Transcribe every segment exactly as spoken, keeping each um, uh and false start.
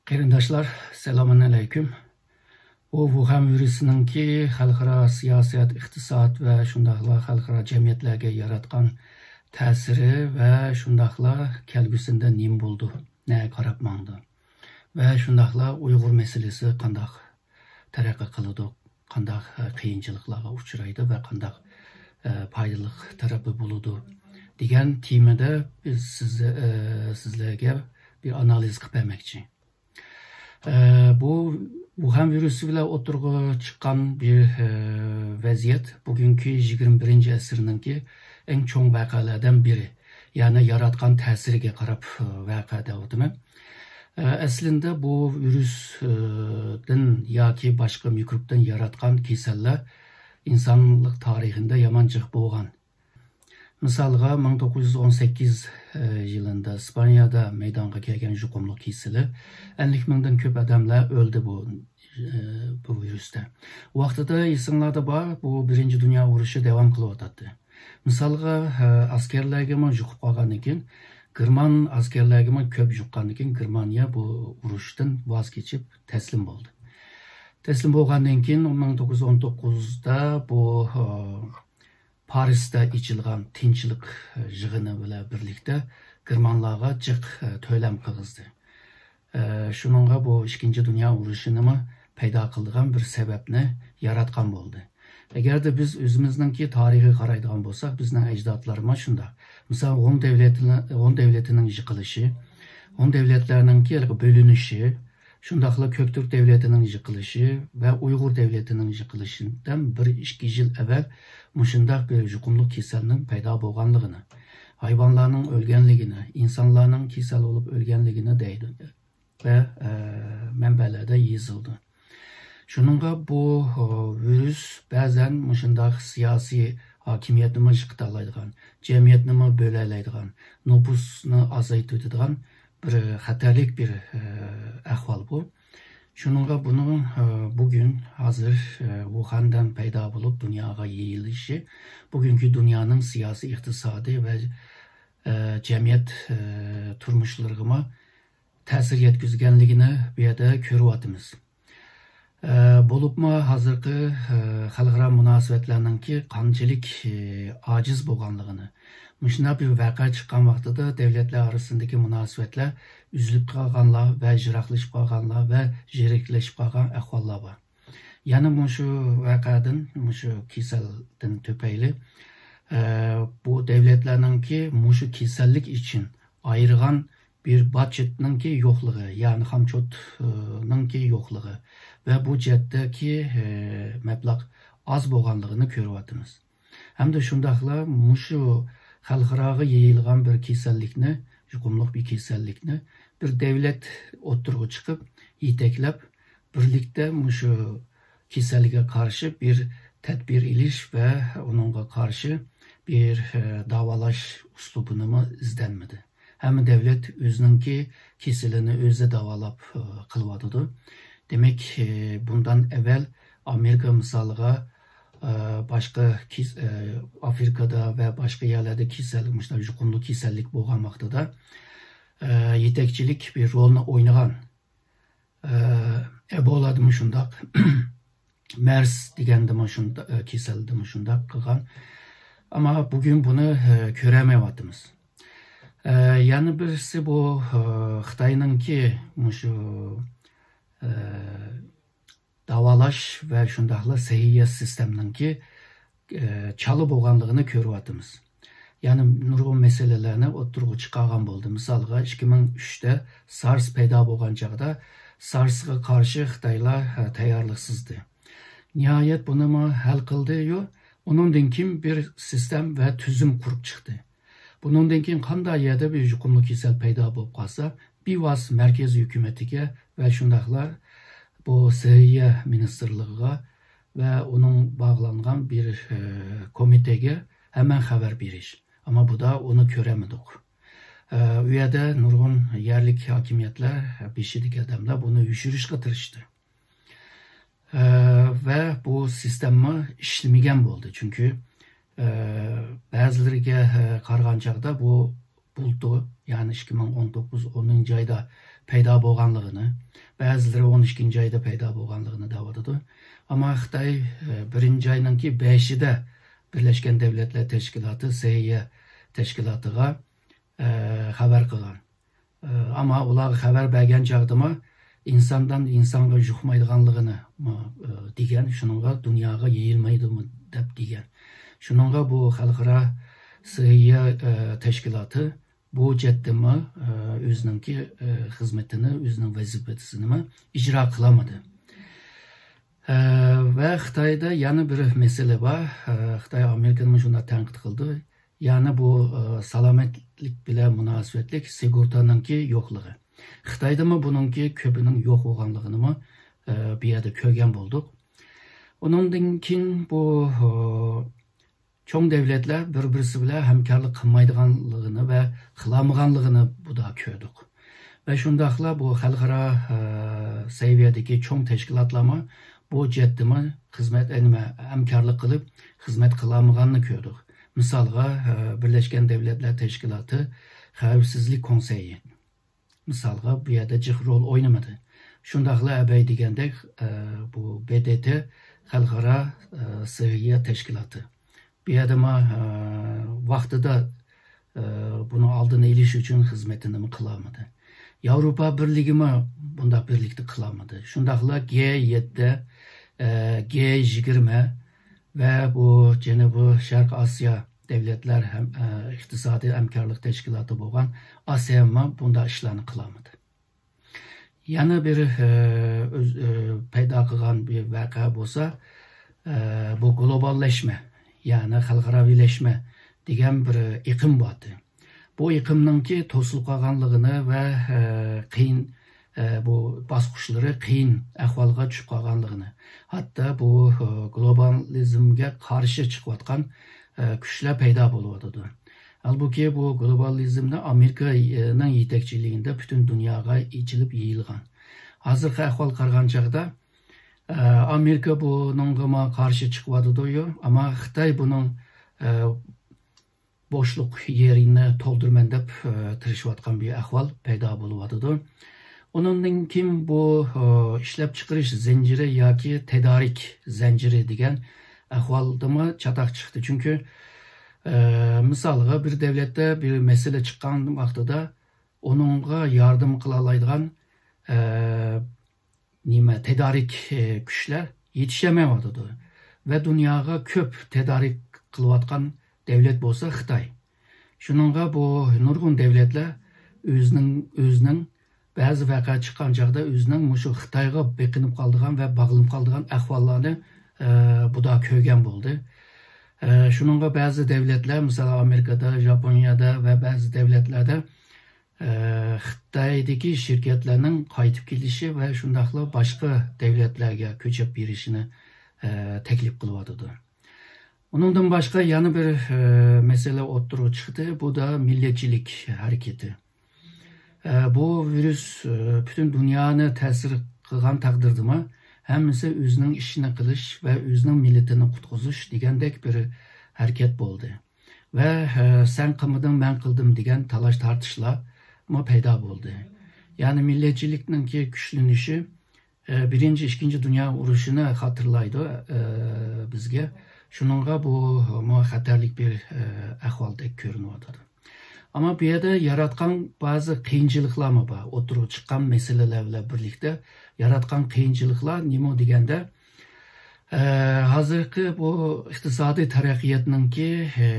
قېرىنداشلار، سالامۇن ئەلەيكۇم. بۇ ۋۇخەن ۋىرۇسىنىڭكى خەلقئارا سىياسەت، ئىقتىساد ۋە شۇنداقلا خەلقئارا جەمئىيەتلەرگە ياراتقان تەسىرى ۋە شۇنداقلا كەلگۈسىدە نېمە بولىدۇ، نەگە قاراپ ماڭىدۇ ۋە شۇنداقلا ئۇيغۇر مەسىلىسى قانداق تەرەققىي قىلىدۇ، قانداق، ئە، قىيىنچىلىقلارغا ئۇچرايدۇ ۋە قانداق، ئە، پايدىلىق تەرىپى بولىدۇ دېگەن تېمىدا بىز سىز-، ئە، سىزلەرگە بىر ئانالىز قىلىپ بەرمەكچى. ئە، بۇ ۋۇخەن ۋىرۇسى بىلەن ئوتتۇرىغا چىققان بىر، ئە، ۋەزىيەت بۈگۈنكى يىگىرمە بىرىنچى ئەسىرنىڭكى ئەڭ چوڭ ۋەقەلەردىن بىرى. يەنى ياراتقان تەسىرىگە قاراپ، ئە، ۋەقە دەۋاتىمەن. ئە، ئەسلىندە بۇ ۋىرۇستىن ياكى باشقا مىكروبتىن ياراتقان كېسەللەر ئىنسانلىق تارىخىدا يامان جىق بولغان. مىسالغا، مىڭ توققۇز يۈز ئون سەككىز يىلىدا ئىسپانىيەدە مەيدانغا كەلگەن يۇقۇملۇق كېسىلى ئەللىك مىڭدىن كۆپ ئادەملەر ئۆلدى بۇ، بۇ ۋىرۇستا. ۋاقتىدا ئېسىڭلاردا بار، بۇ بىرىنچى دۇنيا ئۇرۇشى داۋام قىلىۋاتاتتى. مىسالغا، ئەسكەرلەرگىمۇ يۇقۇپ قالغاندىن كېيىن، گېرمان ئەسكەرلەرگىمۇ كۆپ يۇققاندىن كېيىن، گېرمانىيە بۇ ئۇرۇشتىن ۋاز كېچىپ تەسلىم بولدى. تەسلىم بولغاندىن كېيىن، مىڭ توققۇز يۈز ئون توققۇزدا بۇ، پارىستا ئېچىلغان تىنچلىق يىغىنى بىلەن بىرلىكتە گېرمانلارغا جىق تۆلەم قىلغۇزدى. شۇنىڭغا بۇ ئىككىنچى دۇنيا ئۇرۇشىنىمۇ پەيدا قىلىدىغان بىر سەۋەبنى ياراتقان بولدى. ئەگەردە بىز ئۆزىمىزنىڭكى تارىخىغا قارايدىغان بولساق، بىزنىڭ ئەجدادلىرىمىز شۇنداق. مىسال، ھون دەۋلىتىنىڭ، ھون دەۋلىتىنىڭ يىقىلىشى، ھون دەۋلەتلەرنىڭكى بۆلۈنۈشى، شۇنداقلا كۆكتۈرك دەۋلىتىنىڭ يىقىلىشى ۋە ئۇيغۇر دەۋلىتىنىڭ يىقىلىشىدىن بىر ئىككى يىل ئەۋۋەل مۇشۇنداق بىر يۇقۇملۇق كېسەلنىڭ پەيدا بولغانلىقىنى، ھايۋانلارنىڭ ئۆلگەنلىكىنى، ئىنسانلارنىڭ كېسەل بولۇپ ئۆلگەنلىكىنى دەيدۇ ۋە، ئە، مەنبەلەردە يېزىلىدۇ. شۇنىڭغا بۇ، ئە، ۋىرۇس بەزەن مۇشۇنداق سىياسىي ھاكىمىيەتنىمۇ يىقىتالايدىغان، جەمئىيەتنىمۇ بۆلەلەيدىغان، نوپۇسنى ئازايتىۋېتىدىغان بىر خەتەرلىك بىر، ئە، ئەھۋال بۇ. شۇنىڭغا بۇنىڭ، ئە، بۈگۈن ھازىر، ئە، ۋۇخەندىن پەيدا بولۇپ دۇنياغا يېيىلىشى بۈگۈنكى دۇنيانىڭ سىياسىي، ئىقتىسادىي ۋە، ئە، جەمئىيەت، ئە، تۇرمۇشلىرىغىمۇ تەسىر يەتكۈزگەنلىكىنى بۇ يەردە كۆرۈۋاتىمىز. ئە، بولۇپمۇ ھازىرقى، ئە، خەلقئارا مۇناسىۋەتلەرنىڭكى قانچىلىك، ئە، ئاجىز بولغانلىقىنى، مۇشۇنداق بىر ۋەقە چىققان ۋاقتىدا دەۋلەتلەر ئارىسىندىكى مۇناسىۋەتلەر ئۈزۈلۈپ قالغانلار ۋە يىراقلىشىپ قالغانلار ۋە زېرىكلىشىپ قالغان ئەھۋاللار بار. يەنە مۇشۇ ۋەقەدىن، مۇشۇ كېسەلدىن تۈپەيلى، ئە، بۇ دەۋلەتلەرنىڭكى مۇشۇ كېسەللىك ئۈچۈن ئايرىغان بىر باتجېتنىڭكى يوقلۇقى، يەنى خامچوتنىڭكى يوقلۇقى ۋە بۇ جەھەتتىكى، ئە، مەبلەغ ئاز بولغانلىقىنى كۆرۈۋاتىمىز. ھەمدە شۇنداقلا مۇشۇ خەلقئاراغا يېيىلغان بىر كېسەللىكنى، يۇقۇملۇق بىر كېسەللىكنى بىر دەۋلەت ئوتتۇرىغا چىقىپ، يېتەكلەپ، بىرلىكتە مۇشۇ كېسەلگە قارشى بىر تەدبىر ئېلىش ۋە ئۇنىڭغا قارشى بىر، ئە، داۋالاش ئۇسلۇبىنىمۇ ئىزدەنمىدى. ھەممە دەۋلەت ئۆزىنىڭكى كېسىلىنى ئۆزى داۋالاپ، ئە، قىلىۋاتىدۇ. دېمەك، ئە، بۇندىن ئەۋۋەل ئامېرىكا مىسالىغا، ئە، باشقا كېس-، ئە، ئافرىقادا ۋە باشقا يەرلەردە كېسەل، مۇشۇنداق يۇقۇملۇق كېسەللىك بولغان ۋاقتىدا، ئە، يېتەكچىلىك بىر رولنى ئوينىغان. ئە، ئەبولادىمۇ شۇنداق، مەرس دېگەندىمۇ شۇنداق، ئە، كېسەلدىمۇ شۇنداق قىلغان. ئەمما بۈگۈن بۇنى، ئە، كۆرەلمەيۋاتىمىز. ئە، يەنە بىرسى بۇ، ئە، خىتاينىڭكى مۇشۇ، ئە، داۋالاش ۋە شۇنداقلا سەھىيە سىستېمىنىڭكى، ئە، چالا بولغانلىقىنى كۆرۈۋاتىمىز. يەنى نۇرغۇن مەسىلىلەرنى ئوتتۇرىغا چىقارغان بولدى. مىسالغا، ئىككى مىڭ ئۈچتە سارس پەيدا بولغان چاغدا سارسقا قارشى خىتايلار، ئە، تەييارلىقسىزدى. نىھايەت بۇنىمۇ ھەل قىلدى-يۇ، ئۇنىڭدىن كېيىن بىر سىستېم ۋە تۈزۈم قۇرۇپ چىقتى. بۇنىڭدىن كېيىن قانداق يەردە بىر يۇقۇملۇق كېسەل پەيدا بولۇپ قالسا، بىۋاسىتە مەركەز ھۆكۈمىتىگە ۋە شۇنداقلا بۇ سەھىيە مىنىستىرلىقىغا ۋە ئۇنىڭ باغلانغان بىر، ئە، كومىتېگە ھەممە خەۋەر بېرىش. ئەمما بۇدا ئۇنى كۆرەلمىدۇق. ئە، ئۇ يەردە نۇرغۇن يەرلىك ھاكىمىيەتلەر، بېشىدىكى ئادەملەر بۇنى يوشۇرۇشقا تىرىشتى. ئە، ۋە بۇ سىستېما ئىشلىمىگەن بولدى. چۈنكى، ئە، بەزىلىرىگە، ئە، قارىغان چاغدا بۇ بۇلتۇر، يەنى ئىككى مىڭ ئون توققۇز ئونىنچى ئايدا پەيدا بولغانلىقىنى، بەزىلىرى ئون ئىككىنچى ئايدا پەيدا بولغانلىقىنى دەۋاتىدۇ. ئەمما خىتاي، ئە، بىرىنچى ئاينىڭكى بەشىدە بىرلەشكەن دەۋلەتلەر تەشكىلاتى، سىييە تەشكىلاتىغا، ئە، خەۋەر قىلغان. ئە، ئەمما ئۇلارغا خەۋەر بەرگەن چاغدىمۇ ئىنساندىن ئىنسانغا يۇقمايدىغانلىقىنى، ئە، دېگەن، شۇنىڭغا دۇنياغا يېيىلمايدۇ دەپ دېگەن. شۇنىڭغا بۇ خەلقئارا سىييە، ئە، تەشكىلاتى بۇ جەھەتتىمۇ، ئە، ئۆزىنىڭكى، ئە، خىزمىتىنى، ئۆزىنىڭ ۋەزىپىسىنىمۇ ئىجرا قىلالمىدى. ئە، ۋە خىتايدا يەنە بىر مەسىلە بار. ئە، خىتاي ئامېرىكىنىمۇ شۇنداق تەنقىد قىلدى. يەنى بۇ، ئە، سالامەتلىك بىلەن مۇناسىۋەتلىك سىگورتانىڭكى يوقلۇقى. خىتايدىمۇ بۇنىڭكى كۆپىنىڭ يوق بولغانلىقىنىمۇ، ئە، بۇ يەردە كۆرگەن بولدۇق. ئۇنىڭدىن كېيىن بۇ، ئە، چوڭ دەۋلەتلەر بىر-بىرسى بىلەن ھەمكارلىق قىلمايدىغانلىقىنى ۋە قىلالمىغانلىقىنى بۇدا كۆردۇق. ۋە شۇنداقلا بۇ خەلقئارا، ئە، سەۋىيەدىكى چوڭ تەشكىلاتلارمۇ بۇ جەھەتتىمۇ خىزمەت، ئە، نېمە، ھەمكارلىق قىلىپ خىزمەت قىلالمىغاننى كۆردۇق. مىسالغا، ئە، بىرلەشكەن دەۋلەتلەر تەشكىلاتى خەۋپسىزلىك كونسېيى. مىسالغا، بۇ يەردە جىق رول ئوينىمىدى. شۇنداقلا ئەبەي دېگەندەك، ئە، بۇ بې دې تې خەلقئارا، ئە، سىييە تەشكىلاتى. بۇ يەردىمۇ، ئە، ۋاقتىدا، ئە، بۇنىڭ ئالدىنى ئېلىش ئۈچۈن خىزمىتىنىمۇ قىلالمىدى. ياۋروپا بىرلىكىمۇ بۇنداق بىرلىكتە قىلالمىدى. شۇنداقلا گې يەتتە، ئە، گې يىگىرمە ۋە بۇ جەنۇبىي شەرق ئاسىيا دەۋلەتلەر ھەم، ئە، ئىقتىسادىي ھەمكارلىق تەشكىلاتى بولغان ئاسېممۇ بۇنداق ئىشلارنى قىلالمىدى. يەنە بىر، ئە، ئۆز-، ئە، پەيدا قىلغان بىر ۋەقە بولسا، ئە، بۇ گلوباللاشما، يەنى خەلقئاراۋىلەشمە دېگەن بىر ئېقىم بار ئىدى. بۇ ئېقىمنىڭكى توسۇلۇپ قالغانلىقىنى ۋە، ئە، قىيىن، ئە، بۇ باسقۇچلىرى قىيىن ئەھۋالغا چۈشۈپ قالغانلىقىنى، ھەتتا بۇ، ئە، گلوبالىزمگە قارشى چىقىۋاتقان، ئە، كۈچلەر پەيدا بولۇۋاتىدۇ. ھالبۇكى، بۇ گلوبالىزمنى ئامېرىكىنىڭ يېتەكچىلىكىدە پۈتۈن دۇنياغا ئېچىلىپ يېيىلغان. ھازىرقى ئەھۋال قارىغان چاغدا، ئە، ئامېرىكا بۇنىڭغىمۇ قارشى چىقىۋاتىدۇ، ئەمما خىتاي بۇنىڭ، ئە، بوشلۇق يېرىنى تولدۇرىمەن دەپ، ئە، تىرىشىۋاتقان بىر ئەھۋال پەيدا بولۇۋاتىدۇ. ئۇنىڭدىن كېيىن بۇ، ئە، ئىشلەپچىقىرىش زەنجىرى ياكى تەدارىك زەنجىرى دېگەن ئەھۋالدىمۇ چاتاق چىقتى. چۈنكى، ئە، مىسالغا، بىر دەۋلەتتە بىر مەسىلە چىققان ۋاقتىدا ئۇنىڭغا ياردەم قىلالايدىغان، ئە، نېمە، تەدارىك، ئە، كۈچلەر يېتىشەلمەيۋاتىدۇ. ۋە دۇنياغا كۆپ تەدارىك قىلىۋاتقان دەۋلەت بولسا خىتاي. شۇنىڭغا بۇ نۇرغۇن دەۋلەتلەر ئۆزىنىڭ، ئۆزىنىڭ بەزى ۋەقە چىققان چاغدا ئۆزىنىڭ مۇشۇ خىتايغا بېقىنىپ قالىدىغان ۋە باغلىنىپ قالىدىغان ئەھۋاللارنى، ئە، بۇدا كۆرگەن بولدى. ئە، شۇنىڭغا بەزى دەۋلەتلەر، مىسال، ئامېرىكىدا، ياپونىيەدە ۋە بەزى دەۋلەتلەردە، ئە، خىتايدىكى شىركەتلەرنىڭ قايتىپ كېلىشى ۋە شۇنداقلا باشقا دەۋلەتلەرگە كۆچۈپ بېرىشىنى، ئە، تەكلىپ قىلىۋاتىدۇ. ئۇنىڭدىن باشقا يەنە بىر، ئە، مەسىلە ئوتتۇرىغا چىقتى. بۇ دا مىللەتچىلىك ھەرىكىتى. ئە، بۇ ۋىرۇس، ئە، پۈتۈن دۇنيانى تەسىر قىلغان تەقدىردىمۇ، ھەممىسى ئۆزىنىڭ ئىشىنى قىلىش ۋە ئۆزىنىڭ مىللىتىنى قۇتقۇزۇش دېگەندەك بىر ھەرىكەت بولدى. ۋە، ئە، سەن قىلمىدىڭ، مەن قىلدىم دېگەن تالاش-تارتىشلارمۇ پەيدا بولدى. يەنى مىللەتچىلىكنىڭكى كۈچلىنىشى، ئە، بىرىنچى، ئىككىنچى دۇنيا ئۇرۇشىنى خاتىرىلايدۇ، ئە، بىزگە. شۇنىڭغا بۇمۇ خەتەرلىك بىر، ئە، ئەھۋالدەك كۆرۈنۈۋاتىدۇ. ئەمما بۇ يەردە ياراتقان بەزى قىيىنچىلىقلارمۇ بار. ئوتتۇرىغا چىققان مەسىلىلەر بىلەن بىرلىكتە ياراتقان قىيىنچىلىقلار نېمە دېگەندە، ئە، ھازىرقى بۇ ئىقتىسادىي تەرەققىياتنىڭكى، ئە،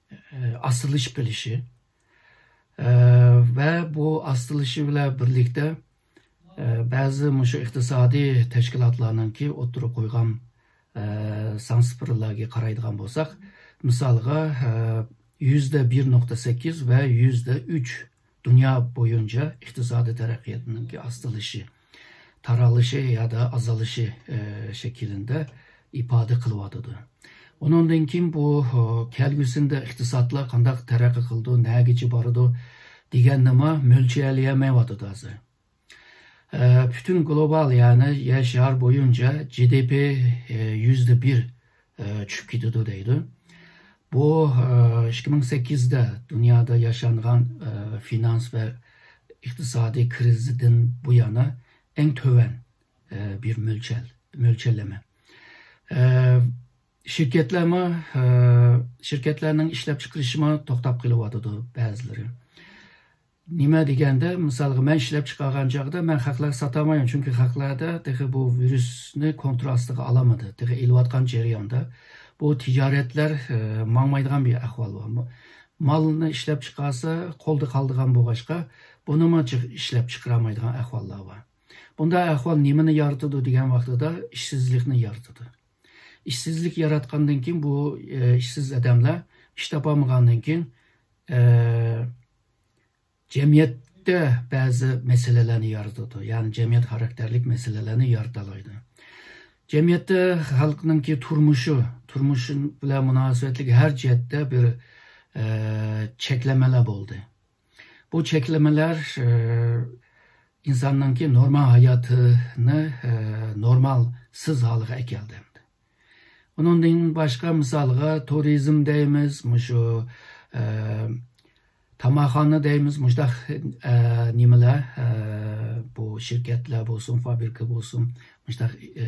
ئە، ئاستىلىشىپ قېلىشى، ئە، ۋە بۇ ئاستىلىشى بىلەن بىرلىكتە، ئە، بەزى مۇشۇ ئىقتىسادىي تەشكىلاتلارنىڭكى ئوتتۇرىغا قويغان، ئە، سان سىپىرلارغا قارايدىغان بولساق، مىسالغا، ئە، يۈزدە بىر نۇقتا سەككىز ۋە يۈزدە ئۈچ دۇنيا بويىچە ئىقتىسادىي تەرەققىياتنىڭكى ئاستىلىشى، تارالىشى يادا ئازىلىشى، ئە، شەكلىدە ئىپادە قىلىۋاتىدۇ. ئۇنىڭدىن كېيىن بۇ، ئە، كەلگۈسىدە ئىقتىسادلار قانداق تەرەققىي قىلىدۇ، نەگىچە بارىدۇ دېگەننىمۇ مۆلچەرلىيەلمەيۋاتىدۇ ھازىر. ئە، پۈتۈن گلوبال، يەنى يەر شارى بويىچە جى دى پى، ئە، يۈزدە بىر، ئە، چۈشۈپ كېتىدۇ دەيدۇ. بۇ، ئە، ئىككى مىڭ سەككىزدە دۇنيادا ياشانغان، ئە، فىنانس ۋە ئىقتىسادىي كىرىزىدىن بۇيانا ئەڭ تۆۋەن، ئە، بىر مۆلچەر، مۆلچەرلىمە. ئە، شىركەتلەرمۇ، ئە، شىركەتلەرنىڭ ئىشلەپچىقىرىشىمۇ توختاپ قېلىۋاتىدۇ بەزىلىرى. نېمە دېگەندە، مىسالغا، مەن ئىشلەپچىقارغان چاغدا مەن خەقلەرگە ساتالمايمەن، چۈنكى خەقلەردە تېخى بۇ ۋىرۇسنى كونترول ئاستىغا ئالالمىدى. تېخى ئېلىۋاتقان جەرياندا بۇ تىجارەتلەر، ئە، ماڭمايدىغان بىر ئەھۋال بار. مالنى ئىشلەپچىقارسا، قولدا قالىدىغان بولغاچقا، بۇنىمۇ جىق ئىشلەپچىقىرالمايدىغان ئەھۋاللار بار. بۇنداق ئەھۋال نېمىنى يارىتىدۇ دېگەن ۋاقتىدا، ئىشسىزلىكنى يارىتىدۇ. ئىشسىزلىك ياراتقاندىن كېيىن بۇ، ئە، ئىشسىز ئادەملەر ئىش تاپالمىغاندىن كېيىن، ئە، جەمئىيەتتە بەزى مەسىلىلەرنى يارىتىدۇ. يەنى جەمئىيەت خاراكتېرلىك مەسىلىلەرنى يارىتالايدۇ. جەمئىيەتتە خەلقنىڭكى تۇرمۇشى، تۇرمۇشى بىلەن مۇناسىۋەتلىك ھەر جەھەتتە بىر، ئە، چەكلىمىلەر بولدى. بۇ چەكلىمىلەر، ئە، ئىنساننىڭكى نورمال ھاياتىنى، ئە، نورمالسىز ھالغا ئەكەلدى. ئۇنىڭدىن باشقا، مىسالغا، تۇرىزم دەيمىز، مۇشۇ، ئە، تاماقخانا دەيمىز، مۇشۇنداق، ئە، نېمىلەر، ئە، بۇ شىركەتلەر بولسۇن، فابرىكا بولسۇن، مۇشۇنداق، ئە،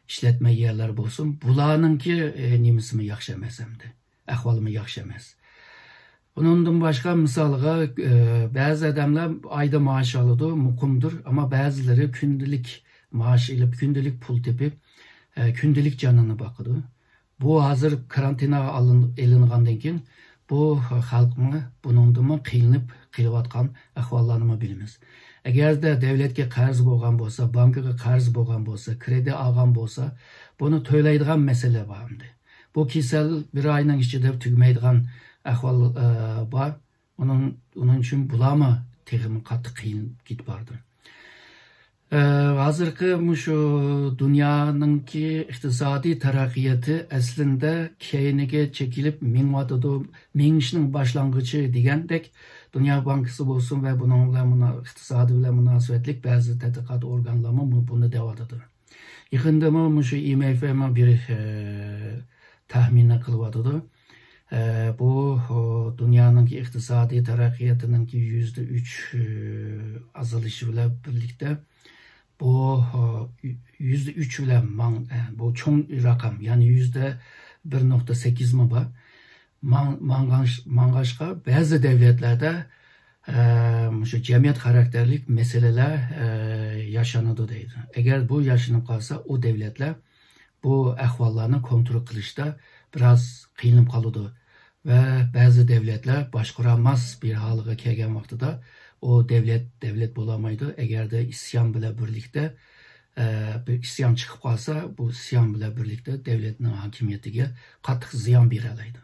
ئىشلەتمە يەرلەر بولسۇن، بۇلارنىڭكى، ئە، نېمىسىمۇ ياخشى ئەمەس ئەمدى. ئەھۋالىمۇ ياخشى ئەمەس. ئۇنىڭدىن باشقا، مىسالغا، ئە، بەزى ئادەملەر ئايدا مائاش ئالىدۇ، مۇقىمدۇر، ئەمما بەزىلىرى كۈندىلىك مائاش ئېلىپ، كۈندىلىك پۇل تېپىپ، ئە، كۈندىلىك جانىنى باقىدۇ. بۇ ھازىر كارانتىنغا ئالىن-، ئېلىنغاندىن كېيىن، بۇ خەلقمۇ بۇنىڭدىنمۇ قىينىلىپ قېلىۋاتقان ئەھۋاللارنىمۇ بىلىمىز. ئەگەردە دۆلەتكە قەرز بولغان بولسا، بانكىغا قەرز بولغان بولسا، كرېدىت ئالغان بولسا، بۇنى تۆلەيدىغان مەسىلە بار ئەمدى. بۇ كېسەل بىر ئاينىڭ ئىچىدە تۈگىمەيدىغان ئەھۋال، ئە، بار. ئۇنىڭ، ئۇنىڭ ئۈچۈن بۇلارمۇ تېخىمۇ قاتتىق قىينىلىپ كېتىپ بارىدۇ. ئە، ھازىرقى مۇشۇ دۇنيانىڭكى ئىقتىسادىي تەرەققىياتى ئەسلىندە كەينىگە چېكىلىپ مېڭىۋاتىدۇ، مېڭىشنىڭ باشلانغۇچى دېگەندەك، دۇنيا بانكىسى بولسۇن ۋە بۇنىڭ بىلەن مۇنا-، ئىقتىسادى بىلەن مۇناسىۋەتلىك بەزى تەتقىقات ئورگانلارمۇ بۇ-، بۇنى دەۋاتىدۇ. يېقىندىمۇ مۇشۇ ئاي ئېم ئېف مۇ بىر، ئە، تەخمىننى قىلىۋاتىدۇ. ئە، بۇ، ئۇ، دۇنيانىڭكى ئىقتىسادىي تەرەققىياتىنىڭكى يۈزدە ئۈچ، ئە، ئازىلىشى بىلەن بىرلىكتە، بۇ، ئۇ، يۈزدە ئۈچ بىلەن ماڭ-، ئە، بۇ چوڭ رەقەم، يەنى يۈزدە بىر نۇقتا سەككىز مۇ بار. ماڭ-، ماڭغاچ-، ماڭغاچقا بەزى دەۋلەتلەردە، ئە، مۇشۇ جەمئىيەت خاراكتېرلىك مەسىلىلەر، ئە، ياشىنىدۇ دەيدۇ. ئەگەر بۇ ياشىنىپ قالسا، ئۇ دەۋلەتلەر بۇ ئەھۋاللارنى كونترول قىلىشتا بىراز قىينىلىپ قالىدۇ. ۋە بەزى دەۋلەتلەر باشقۇرالماس بىر ھالغا كەلگەن ۋاقتىدا، ئۇ دەۋلەت، دەۋلەت بولالمايدۇ. ئەگەردە ئىسيان بىلەن بىرلىكتە، ئە، بىر ئىسيان چىقىپ قالسا، بۇ ئىسيان بىلەن بىرلىكتە دەۋلەتنىڭ ھاكىمىيىتىگە قاتتىق زىيان بېرەلەيدۇ.